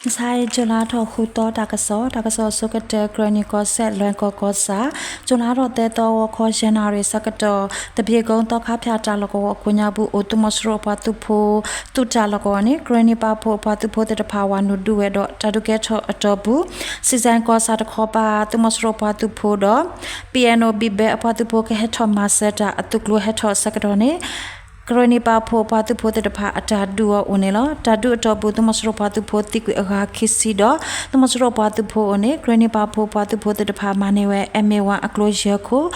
မဆါအံၤ ကၠူၤလါထီၣ်ဃုသီ တၢ်ကစီၣ်, တၢ်ကစီၣ်အဆိကတၢၢ် ကရၢနံၤကီၢ်စဲၣ် လွဲၢ်ကီၢ်ကီၢ်ဆၣ်, ကၠူၤလါထီၣ်သၢသီ ဂီၤခီယဲၢ်နၣ်ရံၣ်အဆၢကတီၢ် သပြေကုန်း သီခါဖၠၣ်တၢ်လီၢ်ကဝီၤအကိးညါပူၤ အိၣ်သုးမီၤစိရိၤအပှၤသုးဖိ သုးတၢ်လီၢ်ကဝီၤန့ၣ် ကရၢနံၤပာ်ဖှိၣ်အပှၤသုးဖိသ့ၣ်တဖၣ် ဝၤနုာ်ဒုးဝဲဒီး တၢ်ဒုးကဲထီၣ်အတီၢ်ပူၤ စံးစဲၣ်ကီၢ်ဆၣ်တခီပၤ သုးမီၤစိရိၤအပှၤသုးဖိဒီး ပံၤအဲၣ်အိၣ် ဘံၣ်ဘဲအပှၤသုးဖိကဟဲထီၣ်မၤစၢၤတၢ် အသုးကျိၤဟဲထီၣ်အဆၢကတီၢ်န့ၣ် ကရၢနံၤပာ်ဖှိၣ်အပှၤသုးဖိသ့ၣ်တဖၣ်အတၢ်ဒုးအီၤအိၣ်န့ၣ်လီၤ. တၢ်ဒုးအတီၢ်ပူၤ သုးမီၤစိရိၤပှၤသုးဖိသံကွံာ်အဂၤခံဆံဒီး သုးမီၤစိရိၤပှၤသုးဖိအအိၣ်န့ၣ် ကရၢနံၤပာ်ဖှိၣ်ပှၤသုးဖိသ့ၣ်တဖၣ်မၤန့ၢ်ဝဲ M A one အကျိယဲၢ်ခိၣ်,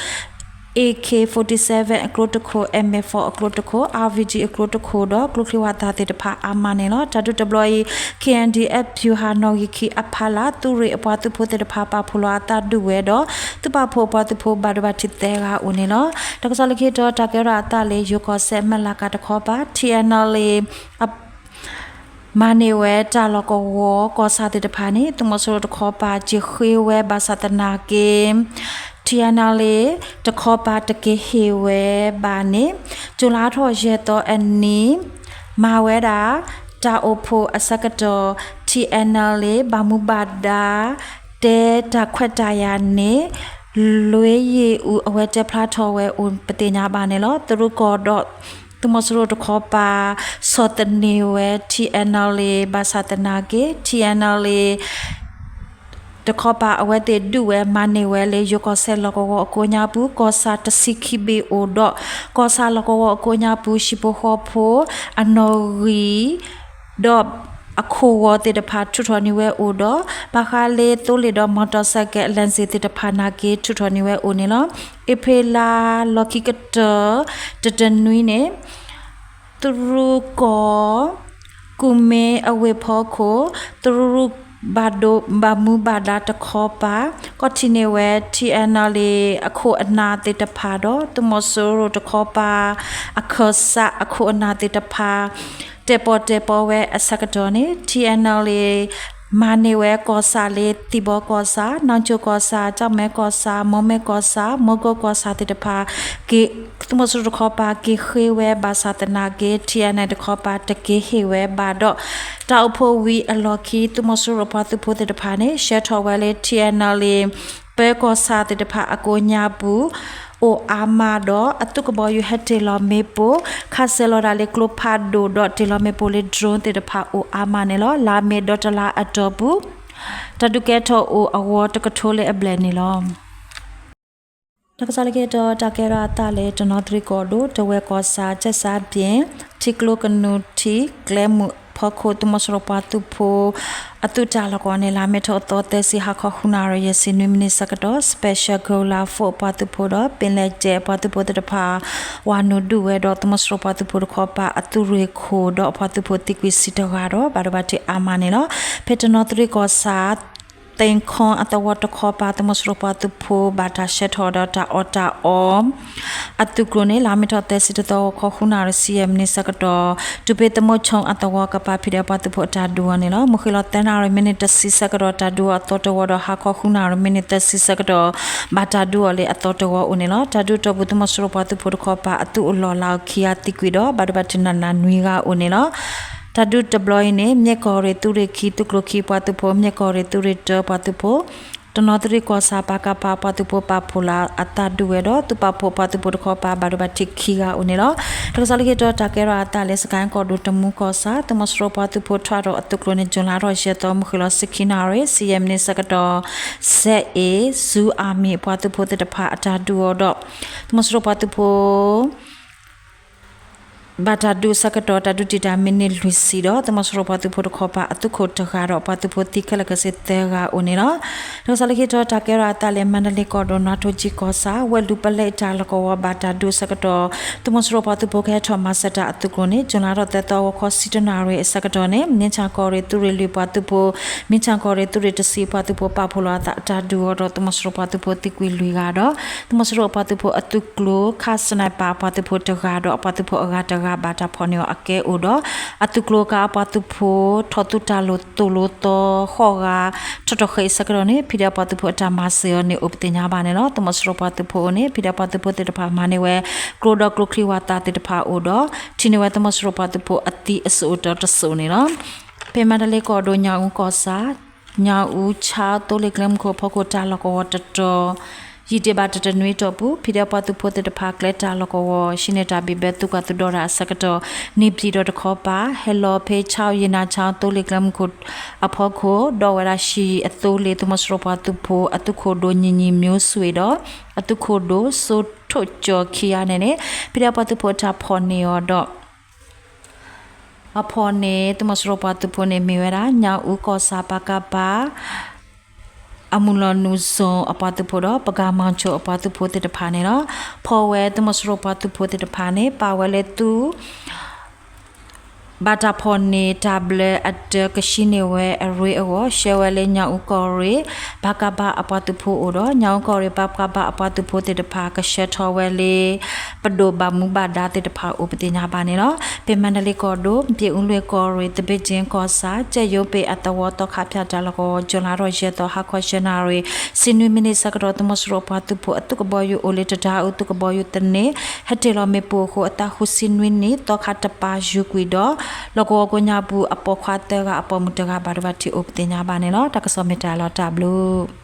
A K forty-seven အကျိတခိၣ်, M A four အကျိတခိၣ်, R P G အကျိတခိၣ်ဒီး ကျိချံဝးသးသ့ၣ်တဖၣ်အါမးန့ၣ်လီၤ. တၢ်ဒုးတဘျီအံၤ K N D F ဗျူဟာနီၣ်ဂံၢ်ခံအဖီလာ် သုးရ့ၣ်အပှၤသုးဖိသ့ၣ်တဖၣ်ပာ်ဖှိၣ်လီၤအသးဒုးဝဲဒီး သုးပာ်ဖှိၣ်အပှၤသုးဖိဘၣ်ဒိဘၣ်ထံးသၢဂၤအိၣ်န့ၣ်လီၤ. တၢ်ကစီၣ်လၢခံတီၤ တၢ်ကဲထီၣ်အသးလၢယိၤကီၢ်စဲၣ် မဲၢ်လးကၤတခီပၤ T N L A မၤန့ၢ်ဝဲတၢ်လီၢ်ကဝီၤကီၢ်ဆၣ်သ့ၣ်တဖၣ်န့ၣ် သုးမီၤစိရိၤတခီပၤ က့ၤဃ့ဝဲဘၣ်ဆၣ်သနာ်က့ T N L A တခီပၤတက့ၤဟ့ၣ်ဝဲဘၣ်န့ၣ် ကၠူၤလါထီၣ်ယဲၢ်သီအနံၤ မၤဝဲဒၣ် တၢ်အိၣ်ဖှိၣ်အဆၢကတီၢ် T N L A ဘၣ်မူဘၣ်ဒါ တဲတၢ်ခွဲးတၢ်ယာ်န့ၣ် လွေးယ့ၣ်အူ အဝဲတဲဖျါထီၣ်ဝဲအိၣ်ပသ့ၣ်ညါဘၣ်န့ၣ်လီၤ. တရူးကီၢ်ဒီး သုးမီၤစိရိၤတခီပၤ ဆီၣ်သနံးဝဲ T N L A ဘၣ်ဆၣ်သနာ်က့ T N L A တခီပၤအဝဲသ့ၣ်ဒုးဝဲမၤန့ၢ်ဝဲလၢယိၤကီၢ်စဲၣ်လီၢ်ကဝီၤအကိးညါပူၤ ကီၢ်ဆၣ်တဆံခံဘ့ၣ်အိၣ်ဒီး ကီၢ်ဆၣ်လီၢ်ကဝီၤအကိးညါပူၤ ဟံၣ်ဖိဃီဖိ အနီၣ်ဂံၢ် ဒီးအခိၣ်ဂီၤသ့ၣ်တဖၣ်ထုးထီၣ်န့ၢ်ဝဲအိၣ်ဒီး ဘၣ်ဃးလၢသိလ့ၣ်ဒီး မော်တော်ဆိုင်ကယ် အလံာ်စ့ၣ်သ့ၣ်တဖၣ်နာ်က့ထုးထီၣ်န့ၢ်ဝဲအိၣ်န့ၣ်လီၤ. အ့ဖြ့လါလီၢ်ခံကတၢၢ် တတနွံန့ၣ် တရူးကီၢ် ကူမ့အဝ့ၢ်ဖီခိၣ် တရူးဘၣ်ဒိဘၣ်မူဘၣ်ဒါတခီပၤ ကီၢ်ထံးန့ၢ်ဝဲ T N L A အခိၣ်အနၢ်သ့ၣ်တဖၣ်ဒီး သုးမီၤစိရိၤတခီပၤ အခၢၣ်စးအခိၣ်အနၢ်သ့ၣ်တဖၣ် တဲာ်ပီၣ်တဲာ်ပီဝဲအဆၢကတီၢ်န့ၣ် T N L A မၤန့ၢ်ဝဲကီၢ်ဆၣ်လၢ သံၣ်ဘီကီၢ်ဆၣ်, နောင်ချိုကီၢ်ဆၣ်, ကျောက်မဲကီၢ်ဆၣ်, မီမဲကီၢ်ဆၣ်, မီကိကီၢ်ဆၣ်သ့ၣ်တဖၣ် သုးမီၤစိရိၤတခီပၤက့ၤဃ့ဝဲဘၣ်ဆၣ်သနာ်က့ T N L A တခီပၤတက့ၤဟ့ၣ်ဝဲဘၣ်ဒီး တၢ်အိၣ်ဖှိၣ်ဝံၤအလီၢ်ခံ သုးမီၤစိရိၤပှၤသုးဖိသ့ၣ်တဖၣ်န့ၣ် ဆှၢထီၣ်ဝဲလၢ T N L A ပၢကီၢ်ဆၣ်သ့ၣ်တဖၣ်အကိးညါပူၤ အိၣ်အါမးဒီး အသုးကဘီယူၤဟဲတ့ၢ်လီၤမ့ၣ်ပိၢ် ခးစဲၤလီၤဒၣ်လၢကျိဖးဒိၣ်ဒီးတ့ၢ်လီၤမ့ၣ်ပိၢ်လၢ drone သ့ၣ်တဖၣ်အိၣ်အါမးန့ၣ်လီၤ. လါမ့ၤဒီတလါအတီၢ်ပူၤ တၢ်ဒုးကဲထီၣ်အိၣ်အဂီၢ်တကထိလၢအဘျဲၣ်န့ၣ်လီၤ. တၢ်ကစီၣ်လၢခံတီၤ တၢ်ကဲထီၣ်အသးလၢ တနီသရံၣ်ကီၢ်ဒိၣ် တဝဲၢ်ကီၢ်ဆၣ် ကၠဲၣ်စးဘ့ၣ် ထံကျိကနူၤထံး ကျဲမုၢ်ဖီခိၣ် သုးမီၤစိရိၤပှၤသုးဖိ အသုးတၢ်လီၢ်ကဝီၤန့ၣ် လါမ့ၤထီၣ်အသီသၢဆံ ဟါခီဃုနၣ်ရံၣ် ယဲၢ်ဆံနွံမံးနံးဆၢကတီၢ် Special Guerrilla Force အပှၤသုးဖိဒီး ပ့လဲၣ်ကဲအပှၤသုးဖိသ့ၣ်တဖၣ် ဝၤနုာ်ဒုးဝဲဒီးသုးမီၤစိရိၤပှၤသုးဖိတခီပၤ အသုးရ့ၣ်ခိၣ်ဒီးအပှၤသုးဖိသံကွံာ်ဆံတဂၤဒီး ဘၣ်ဒိဘၣ်ထံးအါမးန့ၣ်လီၤ. ဖဲတနီသရံၣ်ကီၢ်ဆၣ် သ့ၣ်ခီအသဝီတခီပၤ သုးမီၤစိရိၤပှၤသုးဖိဘၣ်တၢ်ဆှၢထီၣ်ဒီးတၢ်အီၣ်တၢ်အီ အသုးကျိၤန့ၣ် လါမ့ၤထီၣ်သၢဆံတသီ ဂီၤခီဃုနၣ်ရံၣ်ဆံယဲၢ်မံးနံးဆၢကတီၢ် တူၢ်ပ့သမုဆိအသဝီကပၤ ဖံးဒဲးပှၤသုးဖိအတၢ်ဒုးအီၤန့ၣ်လီၤ. မုၢ်ဃ့ၢ်လီၤသၢနၣ်ရံၣ်မံးနံးတဆံဆၢကတီၢ် တၢ်ဒုးအီၤအသီတဝီဒီး ဟါခီဃုနၣ်ရံၣ်မံးနံးသၢဆံဆၢကတီၢ် ဘၣ်တၢ်ဒုးအီၤလၢအသီတဝီအိၣ်န့ၣ်လီၤ. တၢ်ဒုးအတီၢ်ပူၤ သုးမီၤစိရိၤပှၤသုးဖိတခီပၤ အသုးအိၣ်လီၤလၢအခံဂၤသံကွံာ်ဒီး ဘၣ်ဒိဘၣ်ထံးနးနးနွံဂၤအိၣ်န့ၣ်လီၤ. တၢ်ဒုးတဘျီအံၤန့ၣ် မၠဲၣ်ကီၢ်ရ့ၣ်သုးရ့ၣ်ခံ သုးကျိၤခံပှၤသုးဖိ မၠဲၣ်ကီၢ်ရ့ၣ်သုးရ့ၣ်တၢပှၤသုးဖိ တနီသရံၣ်ကီၢ်ဆၣ် ပကဖ ပှၤသုးဖိပာ်ဖှိၣ်လီၤအသးဒုးဝဲဒီး သုးပာ်ဖှိၣ်ပှၤသုးဖိတခီပၤ ဘၣ်ဒိဘၣ်ထံးခံဂၤအိၣ်န့ၣ်လီၤ. တၢ်ကစီၣ်လၢခံတီၤ တၢ်ကဲထီၣ်အသးလၢ စကဲၣ်ကီၢ်ဒိၣ်တမူကီၢ်ဆၣ် သုးမီၤစိရိၤပှၤသုးဖိထွဲဒီးအသုးကျိၤန့ၣ် ကၠူၤလါထီၣ်ယဲၢ်သီ မုၢ်ဃ့ၢ်လီၤဆံခံနၣ်ရံၣ် ဆံယဲၢ်မံးနံးဆၢကတီၢ် စဲးအ့ၣ် Zoo Army အပှၤသုးဖိသ့ၣ်တဖၣ်အတၢ်ဒုးအီၤဒီး သုးမီၤစိရိၤပှၤသုးဖိ ဘၣ်တၢ်ဒုးအဆၢကတီၢ် တၢ်ဒုးတံာ်တာ်မံးနံးလွံၢ်ဆံဒီး သုးမီၤစိရိၤပှၤသုးဖိတခီပၤ အသုးခိၣ်တဂၤဒီးပှၤသုးဖိသံခဲလၢာ်ခဲဆ့သၢဂၤအိၣ်န့ၣ်လီၤ. တၢ်ကစီၣ်လၢခံတီၤ တၢ်ကဲထီၣ်အသးလၢ မါဒလ့ကီၢ်ဒိၣ် နွားထိကၠံကီၢ်ဆၣ် ဝဲၢ်လူၤပလဲအတၢ်လီၢ်ကဝီၤ ဘၣ်တၢ်ဒုးအဆၢကတီၢ် သုးမီၤစိရိၤပှၤသုးဖိကဟဲထီၣ်မၤစၢၤတၢ်အသုးကျိၤန့ၣ် ကၠူၤလါထီၣ်သၢသီ ဂီၤခီဆံတနၣ်ရံၣ်အဆၢကတီၢ်န့ၣ် မ့ၢ်ဆၣ်ကီၢ်ရ့ၣ်သုးရ့ၣ်လွံၢ်ပှၤသုးဖိ မ့ၢ်ဆၣ်ကီၢ်ရ့ၣ်သုးရ့ၣ်တဆံပှၤသုးဖိပာ်ဖှိၣ်လီၤအသးအတၢ်ဒုးအီၤဒီး သုးမီၤစိရိၤပှၤသုးဖိသံကွံာ်လွံၢ်ဂၤဒီး သုးမီၤစိရိၤအပှၤသုးဖိအသုးကျိၤ ခါစနၢၣ်ပၣ် အပှၤသုးဖိအဂၤတဂၤ ဘၣ်တၢ်ဖီၣ်န့ၢ်အီၤအကဲအိၣ်ဒီး အသုးကျိၤကးအပှၤသုးဖိ ထီၣ်သုးတၢ်လိၣ်သိၣ်လိသီဃိးဂၤ ထီၣ်ထီၣ်ဃဲအံၤဆၢကတီၢ်န့ၣ် ဖံးဒဲးအပှၤသုးဖိအတၢ်မၤစၢၤအီၤန့ၣ် အိၣ်ပသ့ၣ်ညါဘၣ်န့ၣ်လီၤ. သုးမီၤစိရိၤပှၤသုးဖိအအိၣ်န့ၣ် ဖံးဒဲးပှၤသုးဖိသ့ၣ်တဖၣ်မၤန့ၢ်ဝဲ ကျိဒီးကျိချံဝးသးသ့ၣ်တဖၣ်အိၣ်ဒီး ထံၣ်န့ၢ်ဝဲသုးမီၤစိရိၤပှၤသုးဖိအသံအစိၣ်အတၢတစိၣ်န့ၣ်လီၤ. ဖဲမါတလ့ကီၢ်ဒိၣ် ညၣ်အူကီၢ်ဆၣ် ညၣ်အူဆါသိလ့ၣ်ကျဲမုၢ်ခိၣ်အဖီခိၣ် တၢ်လီၢ်ကဝီၤတတီၤ ယံာ်တ့ၢ်ဘၣ်တတနွံအတီၢ်ပူၤ ဖံးဒဲးပှၤသုးဖိသ့ၣ်တဖၣ် ကျဲတၢ်လီၢ်ကဝီၤ ဟံးန့ၢ်တၢ်ဘံၣ်ဘဲ သုးကွၢ်သုးဒီတၢ်အဆၢကတီၢ် န့ၢ်ပၠံၣ်ဒီးတခီပၤ ဟဲလီၤဖဲဆါ ယံာ်နၤဆါသိလ့ၣ်ကျဲမုၢ်ခိၣ်အဖီခိၣ် ဒီးဝဲဒၣ် ဟံၣ်အသိလ့ၣ် သုးမီၤစိရိၤပှၤသုးဖိ အသုးခိၣ်ဒိၣ် ညီညီမျိုးဆွေ ဒီး အသုးခိၣ်ဒိၣ် စိုးထွဋ်ကျော် ခံဂၤန့ၣ်န့ၣ် ဖံးဒဲးပှၤသုးဖိအတၢ်ဖီၣ်န့ၢ်အီၤဒီး အဖီၣ်န့ၢ် သုးမီၤစိရိၤပှၤသုးဖိန့ၣ် မ့ၢ်ဝဲဒၣ် ညၣ်အူကီၢ်ဆၣ် ပကဖ အမုၢ်လီၤနုာ် zone အပှၤသုးဖိဒီး ပကမီၤကၠိအပှၤသုးဖိသ့ၣ်တဖၣ်န့ၣ်လီၤ. ဖီၣ်ဝဲသုးမီၤစိရိၤပှၤသုးဖိသ့ၣ်တဖၣ်န့ၣ် ပာ်ဝဲလၢသုး ဘၣ်တၢ်ဖီၣ်န့ၢ်တၢ်ဘျၢအတၢ ကဆှံန့ၢ်ဝဲအရ့အဂီၢ် ဆှၢဝဲလၢညၣ်အူကီၢ်ရ့ၣ် ပကဖ အပှၤသုးဖိအိၣ်ဒီး ညၣ်အူကီၢ်ရ့ၣ် ပကဖ အပှၤသုးဖိသ့ၣ်တဖၣ် ကဆှၢထီၣ်ဝဲလၢ ပဒိၣ်ဘၣ်မူဘၣ်ဒါသ့ၣ်တဖၣ်အိၣ် ပသ့ၣ်ညါဘၣ်န့ၣ်လီၤ. ဖဲမါတလ့ကီၢ်ဒိၣ် ပၠ့ၣ်အူလွ့ၣ်ကီၢ်ရ့ၣ် သဘ့ၣ်ကၠ့ကီၢ်ဆၣ် ကၠဲၣ်ယိပ့ၣ်အသဝီ သီခါဖၠၣ်တၢ်လီၢ်ကဝီၤ ကၠူၤလါထီၣ်ယဲၢ်သီ ဟါခီယဲၢ်နၣ်ရံၣ် ဆံနွံမံးနံးဆၢကတီၢ် သုးမီၤစိရိၤပှၤသုးဖိအသုးကဘီယူၤအိၣ်လၢ တဒါအူသုးကဘီယူၤသန့ ဟဲတ့ၢ်လီၤမ့ၣ်ပိၢ်အဃိ အသးဃုဆံနွံနံၣ် သီခါတပၤယူၤကွံာ်ဒီး လီၢ်ကဝီၤကိးညါပူၤ အပိာ်ခွါသၢဂၤအပိာ်မုၣ်တဂၤဘၣ်ဒိဘၣ်ထံးအိၣ် ပသ့ၣ်ညါဘၣ်န့ၣ်လီၤ. တၢ်ကစီၣ်မ့ၢ်တၢ်လီၤတၢ်ဘျုး